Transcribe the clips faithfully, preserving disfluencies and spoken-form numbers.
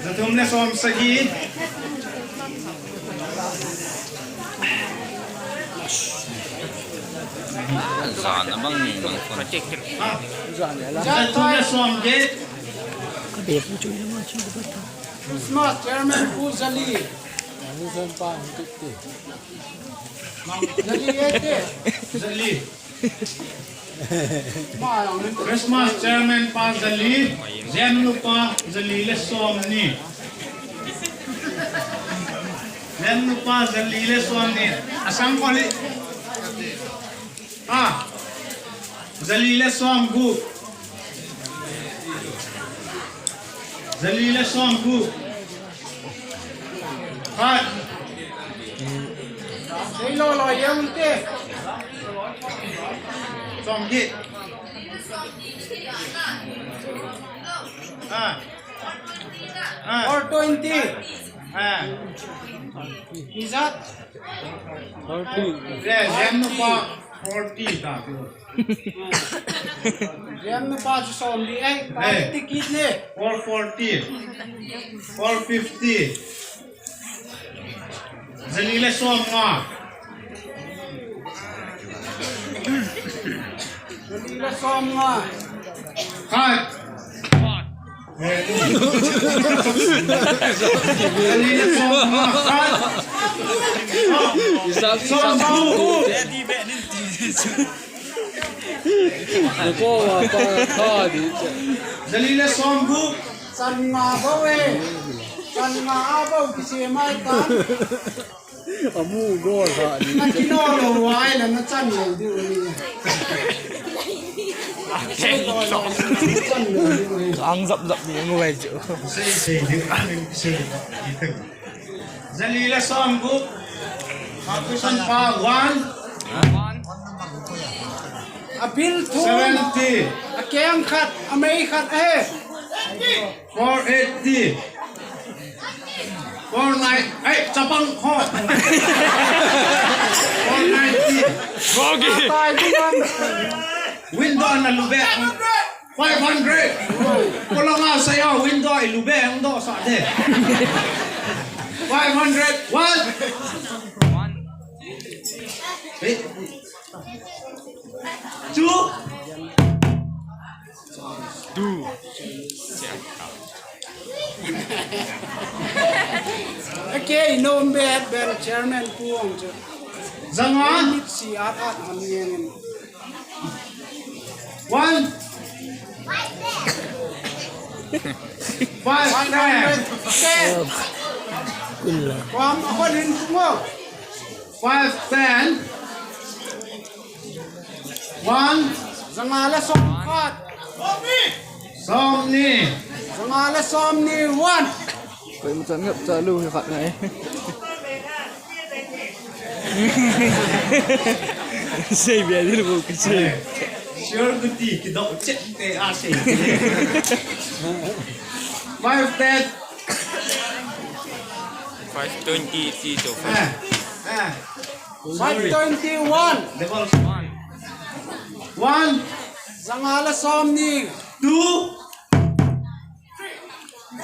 Jathum le som sagi. Jan abang ni mang kon. Jathum le som get. Christmas Chairman Pu Jali. Jali ete. Jali. Christmas Chairman pa Jali, Jem nupa Jali le som ni. Jem nupa Jali le som ni. Asang koli. Ah. Jali le som gu. Jali le som gu. Khat. Sei lo lo yang te. Som gi. Ah. Ah. Four twenty. Ah. Is that? Forty. Yes, Jem nupa forty ta. Jem nupa chu som li ai, ka. Hey. Ticket ni. Four forty. Four fifty. Jali le som nga. Jali le som nga. Khat. Jali le som nga. Khat. Isap, som isap. Gu. Ko wa pa kha di. Jali le som gu. Chan nga bou e. Chan nga a bou kisei mai tan. Amu go sa di. Na kino lo wai la na chan lo di u ni. Sei lo lo chan lo di u ni. Ang zap zap ni mu wai chu. Sei sei di u ni sei. Jali le som gu. Question pa one. A bil thum. Seventy. A keng khat, a mei khat ahi. Four eighty. Four nine. Ai, chapang ho. Four ninety. Rogi. Atai di man. Window na lube. Five hundred. Ko la nga sa ya window i lube ang do sa de. Five hundred. One. One. Hey. Two. Two. Okay, no bad, bad chairman pu ang chu. Zanga. Mit si at at ang yang. One. Five ten. Ten. Kulla. Kwam ako din mo. Five ten. One. Zanga le som khat. Som ni. Zanga le som ni one. Koi macam ngap chalu khat na eh. Sei bia di lu ke sei. Sure kuti ki dok chet te a sei. Five ten. Five twenty ti to. Ah. Ah. Five twenty-one. Double one. One. Zanga le som ni. Two.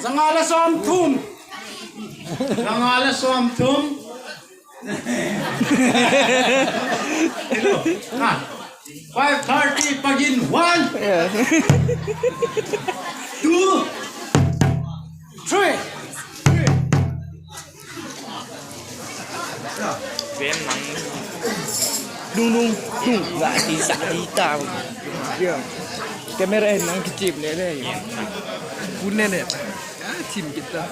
Zanga le som thum. Zanga le som thum. Hello. Ah. Five thirty pagin one. Yeah. Two. Three. Three. Ven nang. Dung dung dung. Ga ti sa ti ta. Yeah. Camera nang kichip le le. Pun le le. Ah, team kita.